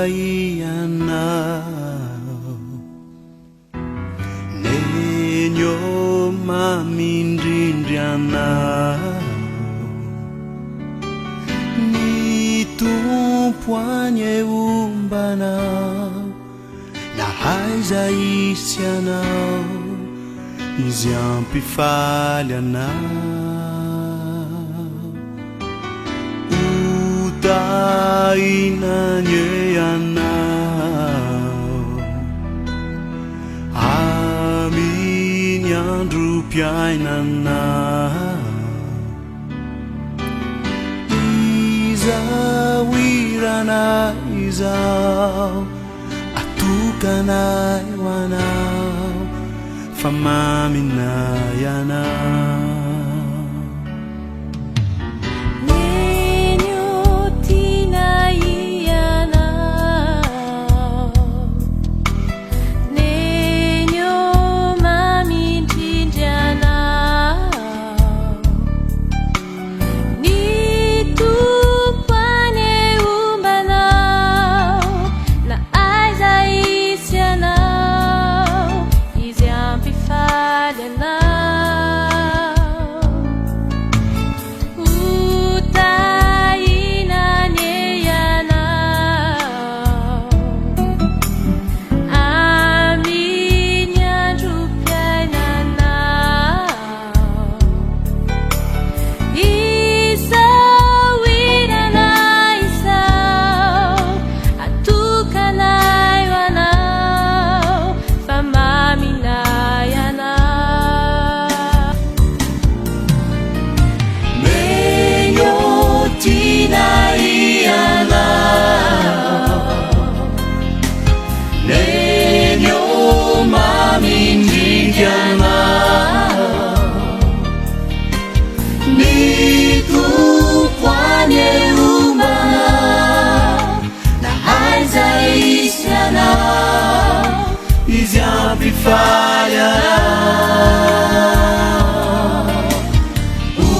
ianao. Neny ô mamy indrindra ianao. Ny Tompo anie homba anao na aiza hisy anao, Izy hampifaly anao. Ho tahina anie ianao amin'ny androm-piainanao. Izao hiranay izao atokanay ho anao fa maminay ianao. Neny ô tianay ianao, Neny ô mamy indrindra ianao. Ny Tompo anie homba anao na aiza hisy anao, Izy hampifaly anao. Ho tahina anie ianao amin'ny androm-piainanao. Izao hiranay izao atokanay ho anao fa maminay ianao. Neny ô tianay ianao, Neny ô mamy indrindra ianao. Ny Tompo anie homba anao na aiza hisy anao, Izy hampifaly anao. Ho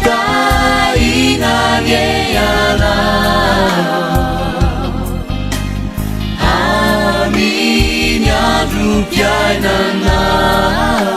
tahina anie ianao amin'ny androm-piainanao.